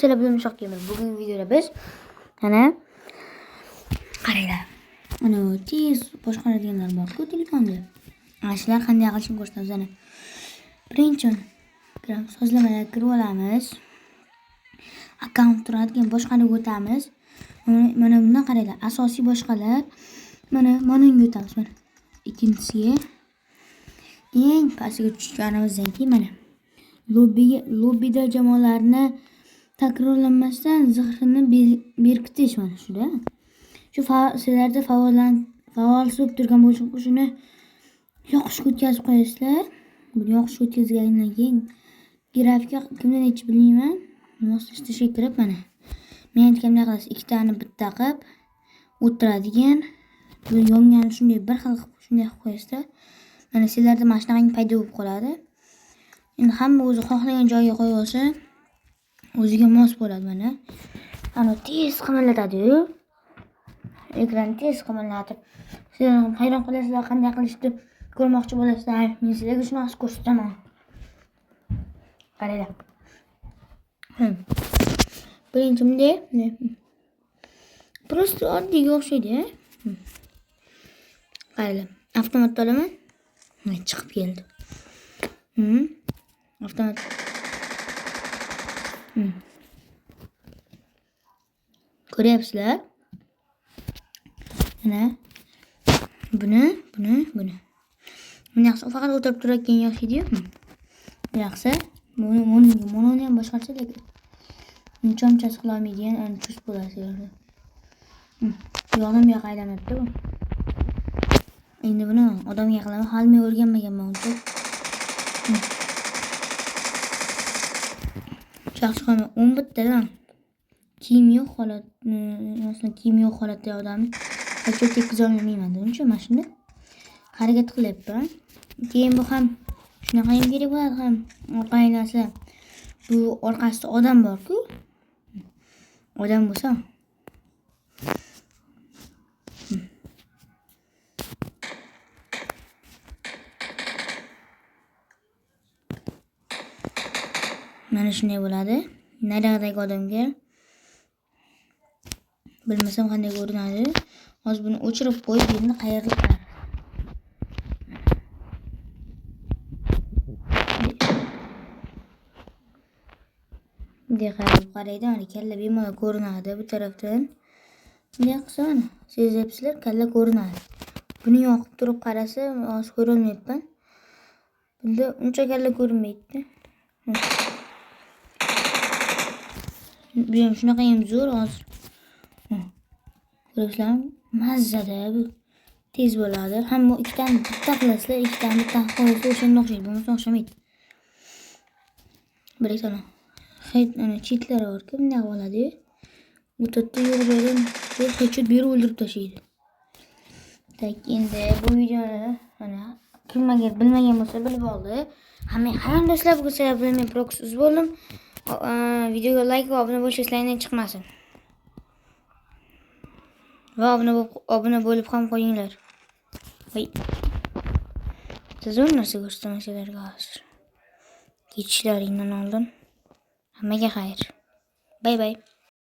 Sizlar bilan Mushoq Gamer. Bugungi videoda biz ana qaranglar. Ana tez boshqaradiganlar bor-ku telefonda. Ana shular qanday qilishini ko'rsatamiz ana. Birinchi kiramiz, sozlamalarga kirib olamiz. Akkaunt turadigan boshqaruvga o'tamiz. Mana bundan qaranglar, asosiy boshqalar. Mana unga o'tamiz mana. Ikkinchisiga eng pastiga tushganimizdan keyin mana lobbida jamoalarni takrorlanmasdan zirhini berkitish mana shuda. Shu sizlarda faol bo'lib turgan bo'lishi mumkin. Shuni yoqishga o'tkazib qo'yasizlar. Buni yoqishga o'tkazgandan keyin grafika kimda nechi bilmayman. Moslashtirishga kirib mana. Men aytganimdek qilasiz, ikkitani bitta qilib o'tiradigan, bu yonganini shunday bir xil qilib shunday qilib qo'yasizda. Mana sizlarda mana shunaqangi paydo bo'lib qoladi. Endi hamma o'zi xohlagan joyiga qo'yib olsa, o'ziga mos bo'ladi mana. Ana tez qimirlatadi-yu. Ekran tez qimirlatib, sizlar ham hayron qolasizlar, qanday qilishni ko'rmoqchi bo'lasizlar. Men sizlarga shuni hozir ko'rsataman. Qaranglar. Birinchi bunday, Просто oddiyga o'xshaydi. Qaranglar, avtomatda olaman. Chiqib keldi. Avtomat. Ko'ryapsizlar? Mana buni, buni, buni. Buni yaxshi faqat o'tirib turayotganga o'xshaydi-yu. Yaxshi. Buni ham boshqarsa lekin uncha munchasi qila olmaydigan chust bo'ladi. Bu yoqdan bu yoqqa aylanadi bu. Endi buni odamga qilaman. Hali men o'rganmaganman uncha. Yaxshi qilma. 11 tadan kiyim yo'q holat, masalan, kiyim yo'q holatda odamni qachon tekkiza olmayman uncha mana shunda harakat qilyapman. Keyin bu ham shunaqa ham kerak bo'ladi ham orqanglar. Bu orqasida odam bor-ku. Odam bo'lsa mana shunday bo'ladi. Naryoqdagi odamga bilmasam qanday ko'rinadi. Hozir buni o'chirib qo'yib, endi qayerga qarab. Bunday qarab qaraydi, mana kalla bemalol ko'rinadi bu tarafdan. Bunday qilsa mana sezyapsizlar, kalla ko'rinadi. Buni yoqib turib qarasa, hozir ko'ra olmayapman. Bunda uncha kalla ko'rinmaydi. Bu ham shunaqa ham zo'r hozir. Ko'ryapsizlarmi? Mazzada bu. Tez bo'ladi. Hamma ikkitani bitta qilasizlar, ikkitani bitta qo'yasizlar, o'shanga o'xshaydi, bo'lmasa o'xshamaydi. Bir ikkita ana chetlari bor-ku, bunday qilib oladi-yu. O'tadida yo'q joydan bir headshot berib o'ldirib tashlaydi. Tak, endi bu videoni mana kim agar bilmagan bo'lsa bilib oldi. Hamma hayron do'stlar, bugun sizlar bilan men Prox uz bo'ldim. Videoga like va obuna bo'lish eslaringdan chiqmasin. Va obuna bo'lib ham qo'yinglar. Voy. Zo'r narsa ko'rsataman sizlarga hozir. Ketishlaringdan oldin. Hammaga xayr. Bye bye.